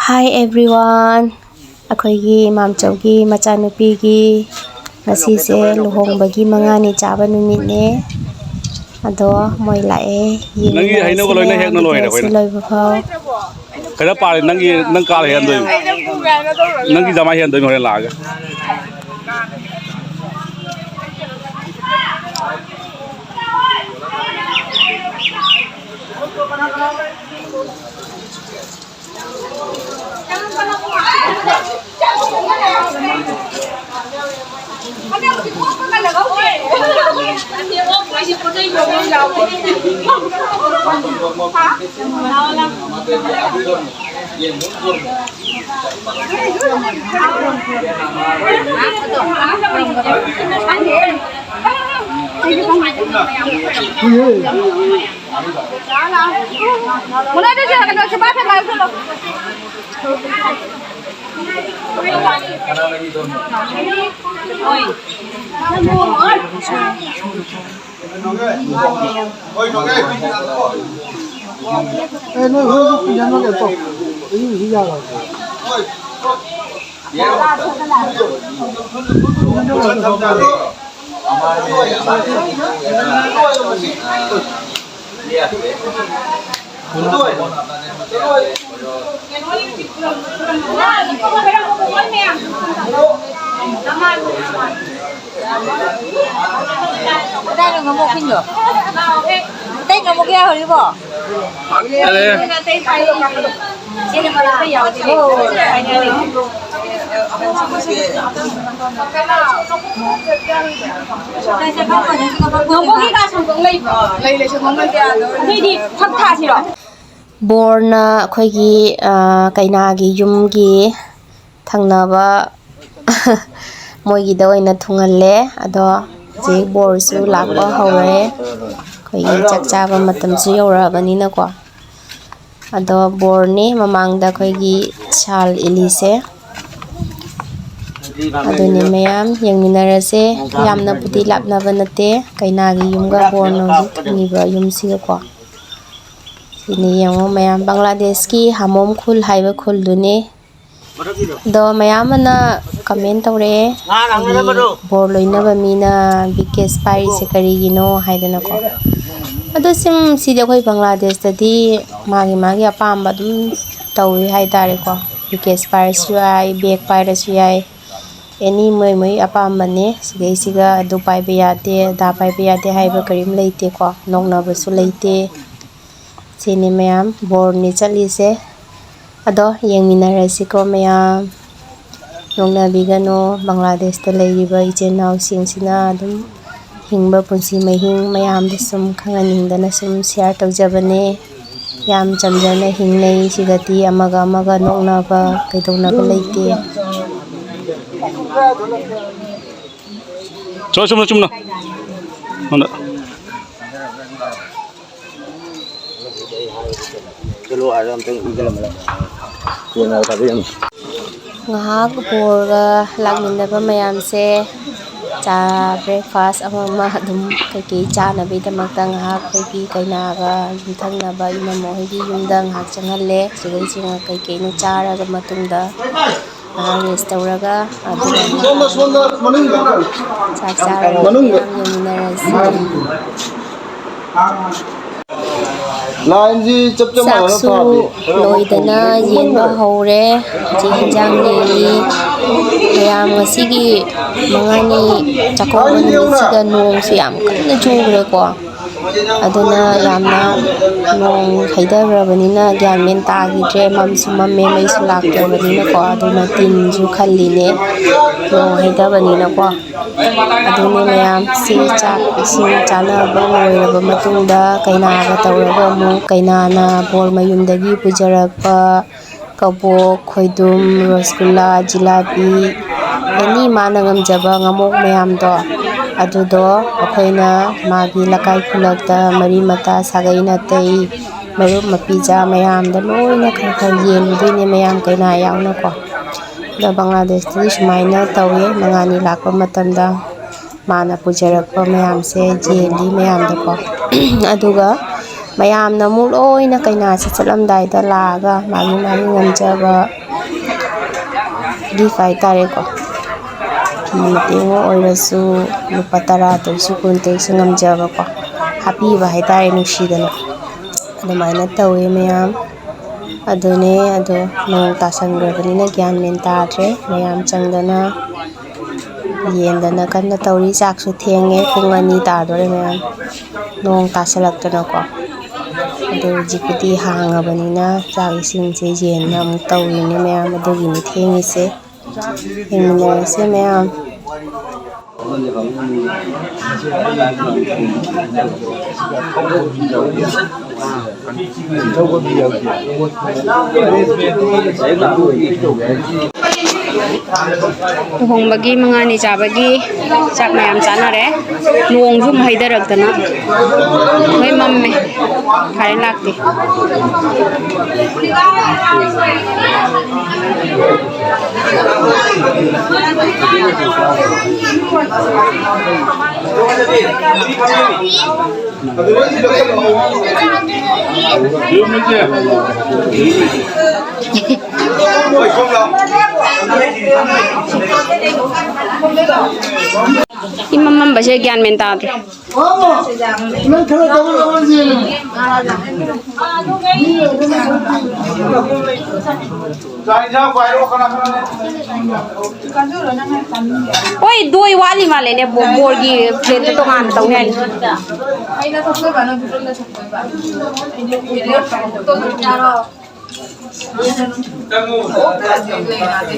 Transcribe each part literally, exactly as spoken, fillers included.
Hi everyone, ꯑꯩꯈꯣꯏꯒꯤ ꯃꯥꯝꯆꯧꯒꯤ ꯃꯆꯥꯅꯨꯄꯤꯒꯤ ꯉꯁꯤꯁꯦ ꯂꯨꯍꯣꯡꯕꯒꯤ ꯃꯉꯥꯅꯤ ꯆꯥꯕ ꯅꯨꯃꯤꯠꯅꯦ꯫ ꯑꯗꯣ ꯃꯣꯏ ꯂꯥꯛꯑꯦ꯫ ꯅꯪꯒꯤ ꯍꯩꯅꯧꯒ ꯂꯣꯏꯅ ꯍꯦꯛꯅ ꯂꯣꯏꯔꯦ ꯌꯦꯡꯃꯤꯟꯅꯔꯁꯤ ꯑꯩꯈꯣꯏꯅ꯫ ꯂꯣꯏꯕ ꯐꯥꯎ꯫ ꯈꯔ ꯄꯥꯜꯂꯦ, ꯅꯪꯒꯤ, ꯅꯪ ꯀꯥꯜ ꯍꯦꯟꯗꯣꯏꯅꯤ꯫ ꯅꯪꯒꯤ ꯖꯃꯥꯏ ꯍꯦꯟꯗꯣꯏꯅꯤ ꯍꯣꯔꯦꯟ ꯂꯥꯛꯑꯒ꯫ ꯑꯦ, ꯅꯣꯏ ꯍꯣꯏ, ꯄꯤꯖꯅꯕ ꯇꯧ꯫ ꯑꯩ ꯍꯧꯖꯤꯛ ꯌꯥꯔꯣꯏ꯫ ꯀꯗꯥꯏꯅꯣ ꯉꯥꯃꯣꯛ ꯈꯤꯡꯗꯣ? ꯑꯇꯩ ꯉꯥꯃꯣꯛ ꯀꯌꯥ ꯍꯧꯔꯤꯕꯣ? ꯐꯪꯗꯔꯦ꯫ ꯅꯣꯡꯄꯣꯛꯀꯤ ꯀꯥ ꯁꯪꯒꯣꯝ ꯂꯩꯕ꯭ꯔꯣ? ꯂꯩ, ꯂꯩ, ꯁꯪꯒꯣꯝ ꯂꯩ꯫ ꯑꯗꯨꯏꯗꯤ ꯐꯛ ꯊꯥꯁꯤꯔꯣ? ꯕꯣꯔꯅ ꯑꯩꯈꯣꯏꯒꯤ, ꯑ, ꯀꯩꯅꯥꯒꯤ ꯌꯨꯝꯒꯤ ꯊꯪꯅꯕ ꯃꯣꯏꯒꯤꯗ ꯑꯣꯏꯅ ꯊꯨꯡꯍꯜꯂꯦ꯫ ꯑꯗꯣ ꯍꯧꯖꯤꯛ ꯕꯣꯔꯁꯨ ꯂꯥꯛꯄ ꯍꯧꯔꯦ꯫ ꯑꯩꯈꯣꯏꯒꯤ ꯆꯥꯛ ꯆꯥꯕ ꯃꯇꯝꯁꯨ ꯌꯧꯔꯛꯑꯕꯅꯤꯅꯀꯣ꯫ ꯑꯗꯣ ꯕꯣꯔꯅꯦ ꯃꯃꯥꯡꯗ ꯑꯩꯈꯣꯏꯒꯤ ꯁꯥꯜ ꯏꯜꯂꯤꯁꯦ꯫ ꯑꯗꯨꯅꯤ ꯃꯌꯥꯝ ꯌꯦꯡꯃꯤꯟꯅꯔꯁꯦ꯫ ꯌꯥꯝꯅꯕꯨꯗꯤ ꯂꯥꯞꯅꯕ ꯅꯠꯇꯦ, ꯀꯩꯅꯥꯒꯤ ꯌꯨꯝꯒ ꯕꯣꯔꯅ ꯍꯧꯖꯤꯛ ꯊꯨꯡꯉꯤꯕ ꯌꯨꯝꯁꯤꯒꯀꯣ꯫ ꯁꯤꯅꯤ ꯌꯦꯡꯉꯣ ꯃꯌꯥꯝ, ꯕꯪꯒ꯭ꯂꯥꯗꯦꯁꯀꯤ ꯍꯥꯃꯣꯝ ꯈꯨꯜ ꯍꯥꯏꯕ ꯈꯨꯜꯗꯨꯅꯦ꯫ ꯑꯗꯣ ꯃꯌꯥꯝ ꯑꯃꯅ ꯀꯃꯦꯟ ꯇꯧꯔꯛꯑꯦ, ꯑꯩꯈꯣꯏꯒꯤ ꯕꯣꯔ ꯂꯣꯏꯅꯕ ꯃꯤꯅ ꯕꯤꯀꯦꯁ ꯄꯥꯏꯔꯤꯁꯦ ꯀꯔꯤꯒꯤꯅꯣ ꯍꯥꯏꯗꯅꯀꯣ꯫ ꯑꯗꯣ ꯁꯨꯝ ꯁꯤꯗꯤ ꯑꯩꯈꯣꯏ ꯕꯪꯒ꯭ꯂꯥꯗꯦꯁꯇꯗꯤ ꯃꯥꯒꯤ ꯃꯥꯒꯤ ꯑꯄꯥꯝꯕ ꯑꯗꯨꯝ ꯇꯧꯏ ꯍꯥꯏꯇꯥꯔꯦꯀꯣ꯫ ꯕꯤꯀꯦꯁ ꯄꯥꯏꯔꯁꯨ ꯌꯥꯏ, ꯕꯦꯛ ꯄꯥꯏꯔꯁꯨ ꯌꯥꯏ, ꯑꯦꯅꯤ ꯃꯣꯏ ꯃꯣꯏ ꯑꯄꯥꯝꯕꯅꯦ꯫ ꯁꯤꯗꯩꯁꯤꯒ ꯑꯗꯨ ꯄꯥꯏꯕ ꯌꯥꯗꯦ, ꯑꯗꯥ ꯄꯥꯏꯕ ꯌꯥꯗꯦ ꯍꯥꯏꯕ ꯀꯔꯤꯝ ꯂꯩꯇꯦꯀꯣ, ꯅꯣꯛꯅꯕꯁꯨ ꯂꯩꯇꯦ꯫ ꯁꯤꯅꯤ ꯃꯌꯥꯝ ꯕꯣꯔꯅꯤ ꯆꯠꯂꯤꯁꯦ꯫ ꯑꯗꯣ ꯌꯦꯡꯃꯤꯟꯅꯔꯁꯤꯀꯣ ꯃꯌꯥꯝ꯫ ꯅꯣꯛꯅꯕꯤꯒꯅꯣ, ꯕꯪꯒ꯭ꯂꯥꯗꯦꯁꯇ ꯂꯩꯔꯤꯕ ꯏꯆꯤꯟ ꯏꯅꯥꯎꯁꯤꯡꯁꯤꯅ ꯑꯗꯨꯝ ꯍꯤꯡꯕ ꯄꯨꯟꯁꯤ ꯃꯍꯤꯡ ꯃꯌꯥꯝꯗ ꯁꯨꯝ ꯈꯪꯍꯟꯅꯤꯡꯗꯅ ꯁꯨꯝ ꯁꯤꯌꯥꯔ ꯇꯧꯖꯕꯅꯦ꯫ ꯌꯥꯝ ꯆꯝꯖꯅ ꯍꯤꯡꯅꯩ ꯁꯤꯗꯗꯤ, ꯑꯃꯒ ꯑꯃꯒ ꯅꯣꯛꯅꯕ ꯀꯩꯗꯧꯅꯕ ꯂꯩꯇꯦ꯫ ꯆꯣ, ꯆꯨꯝꯅ, ꯆꯨꯝꯅ꯫ ꯍꯟꯗꯛ꯫ ꯉꯥꯏꯍꯥꯛ ꯕꯣꯔꯒ ꯂꯥꯛꯃꯤꯟꯅꯕ ꯃꯌꯥꯝꯁꯦ ꯆꯥ, ꯕ꯭ꯔꯦꯛꯐꯥꯁ ꯑꯃ ꯑꯃ ꯑꯗꯨꯝ ꯀꯩꯀꯩ ꯆꯥꯅꯕꯒꯤꯗꯃꯛꯇ ꯉꯥꯏꯍꯥꯛ ꯑꯩꯈꯣꯏꯒꯤ ꯀꯩꯅꯥꯒ ꯌꯨꯝꯊꯪꯅꯕ ꯏꯅꯝꯃ ꯍꯣꯏꯒꯤ ꯌꯨꯝꯗ ꯉꯥꯏꯍꯥꯛ ꯆꯪꯍꯜꯂꯦ꯫ ꯁꯤꯗꯩꯁꯤꯅ ꯀꯩꯀꯩꯅꯣ ꯆꯥꯔꯕ ꯃꯇꯨꯡꯗ ꯉꯥꯏꯍꯥꯛ ꯔꯦꯁ ꯇꯧꯔꯒ ꯑꯗꯨꯒ ꯁꯣꯝꯗ, ꯁꯣꯝꯗ, ꯃꯅꯨꯡꯗ꯫ ꯆꯥꯛ ꯆꯥꯔꯒ ꯃꯅꯨꯡꯗ꯫ ꯃꯌꯥꯝ ꯌꯦꯡꯃꯤꯟꯅꯔꯁꯤ꯫ ꯂꯥꯏꯟꯁꯤ ꯆꯞ ꯆꯞ ꯃꯥꯟꯅꯅ ꯆꯥꯛꯁꯨ ꯐꯥꯗꯦ꯫ ꯂꯣꯏꯗꯅ ꯌꯦꯟꯕ ꯍꯧꯔꯦ꯫ ꯍꯧꯖꯤꯛ ꯍꯤꯟꯖꯥꯡ ꯌꯦꯡꯉꯤ꯫ ꯃꯌꯥꯝ ꯉꯁꯤꯒꯤ ꯃꯉꯥꯅꯤ ꯆꯥꯛꯀꯧꯕ ꯅꯨꯃꯤꯠꯁꯤꯗ ꯅꯣꯡꯁꯨ ꯌꯥꯝ ꯀꯟꯅ ꯆꯨꯈ꯭ꯔꯦꯀꯣ꯫ ꯑꯗꯨꯅ ꯌꯥꯝꯅ ꯅꯣꯡ ꯍꯩꯊꯈ꯭ꯔꯕꯅꯤꯅ ꯒ꯭ꯌꯥꯟ ꯃꯦꯟ ꯇꯥꯈꯤꯗ꯭ꯔꯦ꯫ ꯃꯝꯁꯨ ꯃꯝꯃꯦ, ꯃꯩꯁꯨ ꯂꯥꯛꯇ꯭ꯔꯕꯅꯤꯅꯀꯣ꯫ ꯑꯗꯨꯅ ꯇꯤꯟꯁꯨ ꯈꯜꯂꯤꯅꯦ, ꯅꯣꯡ ꯍꯩꯊꯕꯅꯤꯅꯀꯣ꯫ ꯑꯗꯨꯅ ꯃꯌꯥꯝꯁꯤ ꯆꯥꯛ ꯏꯁꯤꯡ ꯆꯥꯅꯕ ꯂꯣꯏꯔꯕ ꯃꯇꯨꯡꯗ ꯀꯩꯅꯥꯒ ꯇꯧꯔꯒ ꯑꯃꯨꯛ ꯀꯩꯅꯥꯅ ꯕꯣꯔ ꯃꯌꯨꯝꯗꯒꯤ ꯄꯨꯖꯔꯛꯄ ꯀꯕꯣꯛ, ꯈꯣꯏꯗꯨꯝ, ꯔꯣꯁꯒꯨꯂꯥ, ꯖꯤꯂꯥꯕꯤ, ꯑꯦꯅꯤ ꯃꯥꯅ ꯉꯝꯖꯕ ꯉꯝꯃꯣꯛ ꯃꯌꯥꯝꯗꯣ, ꯑꯗꯨꯗꯣ ꯑꯩꯈꯣꯏꯅ ꯃꯥꯒꯤ ꯂꯩꯀꯥꯏ ꯈꯨꯂꯛꯇ ꯃꯔꯤ ꯃꯇꯥ ꯁꯥꯒꯩ ꯅꯥꯇꯩ ꯃꯔꯨꯞ ꯃꯄꯤꯖꯥ ꯃꯌꯥꯝꯗ ꯂꯣꯏꯅ ꯈꯔ ꯈꯔ ꯌꯦꯜꯂꯨꯗꯣꯏꯅꯦ ꯃꯌꯥꯝ ꯀꯩꯅꯥ ꯌꯥꯎꯅꯀꯣ꯫ ꯑꯗꯣ ꯕꯪꯒ꯭ꯂꯥꯗꯦꯁꯇꯗꯤ ꯁꯨꯃꯥꯏꯅ ꯇꯧꯋꯦ, ꯃꯉꯥꯅꯤ ꯂꯥꯛꯄ ꯃꯇꯝꯗ ꯃꯥꯅ ꯄꯨꯖꯔꯛꯄ ꯃꯌꯥꯝꯁꯦ ꯌꯦꯜꯂꯤ ꯃꯌꯥꯝꯗꯀꯣ꯫ ꯑꯗꯨꯒ ꯃꯌꯥꯝꯅ ꯑꯃꯨꯛ ꯂꯣꯏꯅ ꯀꯩꯅꯥꯁꯦ ꯆꯠꯂꯝꯗꯥꯏꯗ ꯂꯥꯛꯑꯒ ꯃꯥꯒꯤ ꯃꯥꯒꯤ ꯉꯝꯖꯕ ꯒꯤꯐ ꯍꯥꯏꯇꯥꯔꯦꯀꯣ, ꯐꯤ ꯃꯇꯦꯛ ꯑꯃ ꯑꯣꯏꯔꯁꯨ, ꯂꯨꯄꯥ ꯇꯔꯥꯗ ꯑꯣꯏꯔꯁꯨ, ꯀꯨꯟꯗ ꯑꯣꯏꯔꯁꯨ ꯉꯝꯖꯕꯀꯣ, ꯍꯥꯞꯄꯤꯕ ꯍꯥꯏꯇꯥꯔꯦ ꯅꯨꯡꯁꯤꯗꯅ꯫ ꯑꯗꯨꯃꯥꯏꯅ ꯇꯧꯋꯦ ꯃꯌꯥꯝ꯫ ꯑꯗꯨꯅꯦ ꯑꯗꯣ, ꯅꯣꯡ ꯇꯥꯁꯟꯈ꯭ꯔꯕꯅꯤꯅ ꯒ꯭ꯌꯥꯟ ꯃꯦꯟ ꯇꯥꯗ꯭ꯔꯦ꯫ ꯃꯌꯥꯝ ꯆꯪꯗꯅ ꯌꯦꯟꯗꯅ ꯀꯟꯅ ꯇꯧꯔꯤ꯫ ꯆꯥꯛꯁꯨ ꯊꯦꯡꯉꯦ, ꯄꯨꯡ ꯑꯅꯤ ꯇꯥꯗꯣꯔꯦ ꯃꯌꯥꯝ, ꯅꯣꯡ ꯇꯥꯁꯜꯂꯛꯇꯅꯀꯣ꯫ ꯑꯗꯣ ꯍꯧꯖꯤꯛꯄꯨꯗꯤ ꯍꯥꯡꯉꯕꯅꯤꯅ ꯆꯥꯛ ꯏꯁꯤꯡꯁꯦ ꯌꯦꯟꯅ ꯑꯃꯨꯛ ꯇꯧꯔꯤꯅꯦ ꯃꯌꯥꯝ, ꯑꯗꯨꯒꯤꯅꯤ ꯊꯦꯡꯉꯤꯁꯦ꯫ ꯌꯦꯡꯃꯤꯟꯅꯔꯁꯦ ꯃꯌꯥꯝ꯫ ꯂꯨꯍꯣꯡꯕꯒꯤ ꯃꯉꯥꯅꯤ ꯆꯥꯕꯒꯤ ꯆꯥꯛ ꯃꯌꯥꯝ ꯆꯥꯅꯔꯦ꯫ ꯅꯣꯡꯁꯨ ꯑꯃꯨꯛ ꯍꯩꯊꯔꯛꯇꯅ ꯂꯣꯏ ꯃꯝꯃꯦ꯫ ꯀꯔꯦꯟ ꯂꯥꯛꯇꯦ꯫ ꯏꯃꯝ ꯃꯝꯕꯁꯦ ꯒ꯭ꯌꯥꯟ ꯃꯦꯟ ꯇꯥꯗ꯭ꯔꯦ꯫ ꯅꯪ ꯈꯔ ꯇꯧꯔ ꯂꯧꯔꯁꯤ꯫ ꯆꯥꯛ ꯏꯟꯁꯥꯡ ꯄꯥꯏꯔꯣ ꯀꯅꯥ ꯀꯅꯥꯅꯣ? ꯍꯣꯏ, ꯗꯣꯏ ꯋꯥꯠꯂꯤ ꯃꯥꯜꯂꯦꯅꯦ, ꯕꯣ-, ꯕꯣꯔꯒꯤ ꯄ꯭ꯂꯦꯠꯇ ꯇꯣꯉꯥꯟꯅ ꯇꯧꯅꯤ ꯍꯥꯏꯅꯤ꯫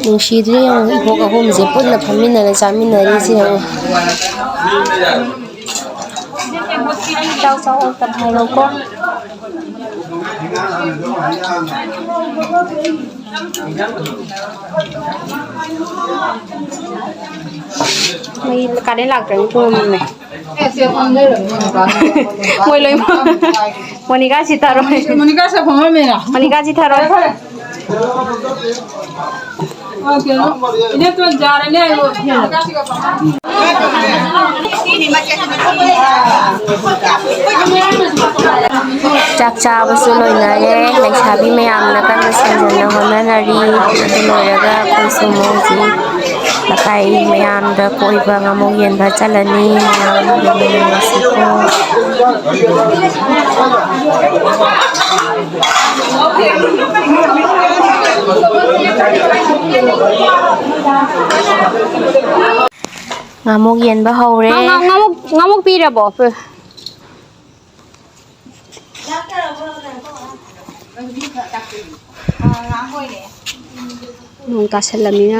ꯅꯨꯡꯁꯤꯗ꯭ꯔꯦ ꯌꯦꯡꯉꯣ, ꯏꯕꯣꯛ ꯑꯍꯨꯝꯁꯦ ꯄꯨꯟꯅ ꯐꯝꯃꯤꯟꯅꯔ ꯆꯥꯃꯤꯟꯅꯔꯤꯁꯦ ꯌꯦꯡꯉꯣ꯫ ꯆꯥꯎ ꯆꯥꯎ, ꯑꯝꯇ ꯍꯥꯏꯔꯣꯀꯣ꯫ ꯃꯩ ꯀꯔꯦꯟ ꯂꯥꯛꯇ꯭ꯔꯗꯤ ꯄꯨꯝꯃꯝꯃꯦ꯫ ꯃꯣꯏ ꯂꯣꯏ ꯃꯝ-, ꯃꯣꯅꯤꯀꯥ ꯁꯤ ꯊꯥꯔꯣ꯫ ꯃꯣꯅꯤꯀꯥ ꯁꯤ ꯐꯝꯃꯝꯃꯦꯔꯣ? ꯃꯣꯅꯤꯀꯥ ꯁꯤ ꯊꯥꯔꯣ꯫ ꯐꯔꯦ, ꯐꯔꯦ꯫ ꯑꯣ, ꯀꯩꯅꯣ, ꯏꯅꯦꯇꯣꯟ ꯌꯥꯔꯅꯤ ꯍꯥꯏꯌꯣ꯫ ꯆꯥꯛ ꯆꯥꯕꯁꯨ ꯂꯣꯏꯅꯔꯦ꯫ ꯂꯩꯁꯥꯕꯤ ꯃꯌꯥꯝꯅ ꯀꯟꯅ ꯁꯦꯝꯖꯤꯟꯅ ꯍꯣꯠꯅꯅꯔꯤ꯫ ꯑꯗꯨ ꯂꯣꯏꯔꯒ ꯑꯩꯈꯣꯏꯁꯨ ꯑꯃꯨꯛ ꯍꯧꯖꯤꯛ ꯂꯩꯀꯥꯏ ꯃꯌꯥꯝꯗ ꯀꯣꯏꯕ ꯉꯥꯃꯨ ꯌꯦꯟꯕ ꯆꯠꯂꯅꯤ꯫ ꯃꯌꯥꯝ ꯌꯦꯡꯃꯤꯟꯅꯔꯁꯤꯀꯣ꯫ ꯉꯥꯃꯨꯛ ꯌꯦꯟꯕ ꯍꯧꯔꯦ꯫ ꯉꯥ-, ꯉꯥ-, ꯉꯥꯃꯨꯛ, ꯉꯥꯃꯨꯛ ꯄꯤꯔꯕꯣ? ꯅꯣꯡ ꯇꯥꯁꯜꯂꯝꯅꯤꯅ꯫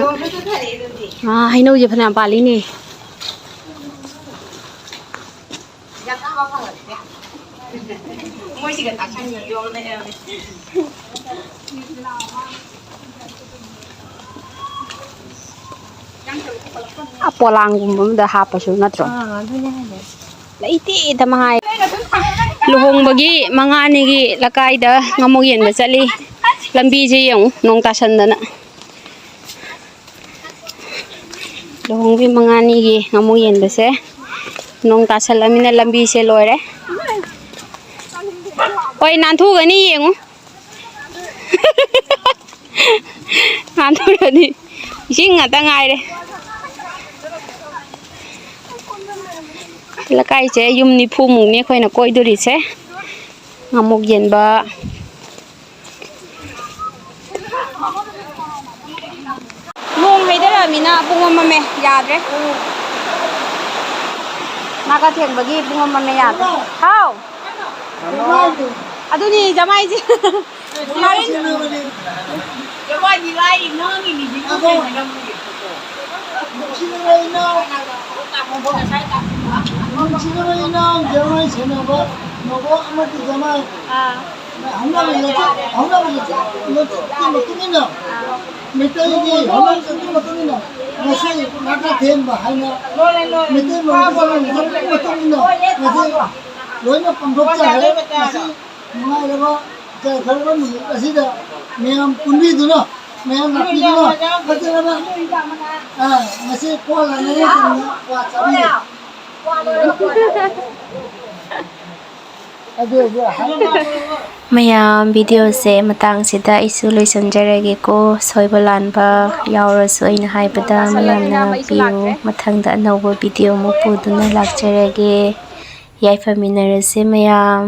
ꯑꯥ, ꯍꯩꯅꯧꯁꯦ ꯐꯅꯌꯥꯝ ꯄꯥꯜꯂꯤꯅꯦ꯫ ꯃꯣꯏꯁꯤꯒ ꯇꯥꯁꯟꯒ꯭ꯔꯗꯤ ꯌꯣꯝ ꯂꯩꯔꯝꯃꯦ꯫ ꯑ, ꯄꯣꯂꯥꯡꯒꯨꯝꯕ ꯑꯃꯗ ꯍꯥꯞꯄꯁꯨ ꯅꯠꯇ꯭ꯔꯣ? ꯑꯥ, ꯑꯗꯨꯅꯦ ꯍꯥꯏꯁꯦ꯫ ꯂꯩꯇꯦꯗ ꯃꯍꯥꯏ꯫ ꯂꯨꯍꯣꯡꯕꯒꯤ ꯃꯉꯥꯅꯤꯒꯤ ꯂꯩꯀꯥꯏꯗ ꯉꯥꯃꯨ ꯌꯦꯟꯕ ꯆꯠꯂꯤ꯫ ꯂꯝꯕꯤꯁꯦ ꯌꯦꯡꯉꯨ, ꯅꯣꯡ ꯇꯥꯁꯟꯗꯅ꯫ ꯂꯨꯍꯣꯡꯕꯒꯤ ꯃꯉꯥꯅꯤꯒꯤ ꯉꯥꯃꯨ ꯌꯦꯟꯕꯁꯦ ꯅꯣꯡ ꯇꯥꯁꯜꯂꯃꯤꯅ ꯂꯝꯕꯤꯁꯦ ꯂꯣꯏꯔꯦ꯫ ꯍꯣꯏ, ꯅꯥꯟꯊꯨꯒꯅꯤ, ꯌꯦꯡꯉꯨ꯫ ꯅꯥꯟꯊꯨꯔꯅꯤ꯫ ꯏꯁꯤꯡ ꯉꯥꯛꯇ ꯉꯥꯏꯔꯦ꯫ ꯂꯩꯀꯥꯏꯁꯦ ꯌꯨꯝ ꯅꯤꯐꯨꯃꯨꯛꯅꯤ ꯑꯩꯈꯣꯏꯅ ꯀꯣꯏꯗꯣꯔꯤꯁꯦ꯫ ꯉꯥꯃꯨꯛ ꯌꯦꯟꯕ꯫ ꯅꯣꯡ ꯍꯩꯊꯔꯛꯑꯃꯤꯅ ꯄꯨꯡ ꯑꯃꯝꯃꯦ, ꯌꯥꯗ꯭ꯔꯦ꯫ ꯅꯥꯀ ꯊꯦꯡꯕꯒꯤ ꯄꯨꯡ ꯑꯃꯝꯃꯦ, ꯌꯥꯗ꯭ꯔꯦ꯫ ꯍꯥꯎ꯫ ꯑꯗꯨꯅꯤ ꯖꯃꯥꯏꯁꯦ꯫ ꯖꯃꯥꯏꯗꯤ ꯂꯥꯏ ꯉꯥꯡꯉꯤꯅꯤ꯫ ꯅꯨꯡꯁꯤꯅꯕ ꯏꯅꯥꯎ, ꯅꯨꯡꯁꯤꯅꯕ ꯏꯅꯥꯎ, ꯖꯃꯥꯏ ꯁꯦꯟꯅꯕ ꯅꯕꯣꯛ ꯑꯃꯗꯤ ꯖꯃꯥꯏ꯫ ꯑꯥ꯫ ꯍꯧꯅꯕ ꯂꯣꯟꯆꯠ-, ꯍꯧꯅꯕ ꯂꯣꯟꯆꯠ-, ꯂꯣꯟꯆꯠꯀꯤ ꯃꯇꯨꯡ ꯏꯟꯅ ꯑꯥ꯫ ꯃꯩꯇꯩꯒꯤ ꯍꯧꯅꯕꯤꯒꯤ ꯃꯇꯨꯡ ꯏꯟꯅ ꯉꯁꯤ ꯅꯥꯀꯥ ꯊꯦꯟꯕ ꯍꯥꯏꯅ ꯃꯩꯇꯩ ꯃꯔꯨꯞ ꯆꯠꯅꯕꯤꯒꯤ ꯃꯇꯨꯡ ꯏꯟꯅ ꯉꯁꯤ ꯂꯣꯏꯅ ꯄꯥꯡꯊꯣꯛꯆꯈ꯭ꯔꯦ꯫ ꯉꯁꯤ ꯅꯨꯡꯉꯥꯏꯔꯕ ꯌꯥꯏꯐꯔꯕ ꯅꯨꯃꯤꯠ ꯑꯁꯤꯗ ꯃꯌꯥꯝ ꯄꯨꯟꯕꯤꯗꯨꯅ, ꯃꯌꯥꯝ ꯂꯥꯛꯄꯤꯗꯨꯅ ꯐꯖꯔꯕ, ꯑ, ꯉꯁꯤ ꯀꯣꯜ ꯂꯥꯟꯅꯕ ꯃꯇꯝꯗ ꯀ꯭ꯋꯥ ꯆꯥꯕꯤꯌꯨ꯫ ꯑꯗꯨ, ꯑꯗꯨ ꯍꯥꯏ- ꯃꯌꯥꯝ, ꯚꯤꯗꯤꯑꯣꯁꯦ ꯃꯇꯥꯡꯁꯤꯗ ꯑꯩꯁꯨ ꯂꯣꯏꯁꯤꯟꯖꯔꯒꯦꯀꯣ꯫ ꯁꯣꯏꯕ ꯂꯥꯟꯕ ꯌꯥꯎꯔꯁꯨ ꯑꯩꯅ ꯍꯥꯏꯕꯗ ꯃꯌꯥꯝꯅ ꯉꯥꯛꯄꯤꯌꯨ꯫ ꯃꯊꯪꯗ ꯑꯅꯧꯕ ꯚꯤꯗꯤꯑꯣ ꯑꯃꯨꯛ ꯄꯨꯗꯨꯅ ꯂꯥꯛꯆꯔꯒꯦ꯫ ꯌꯥꯏꯐꯃꯤꯟꯅꯔꯁꯦ ꯃꯌꯥꯝ꯫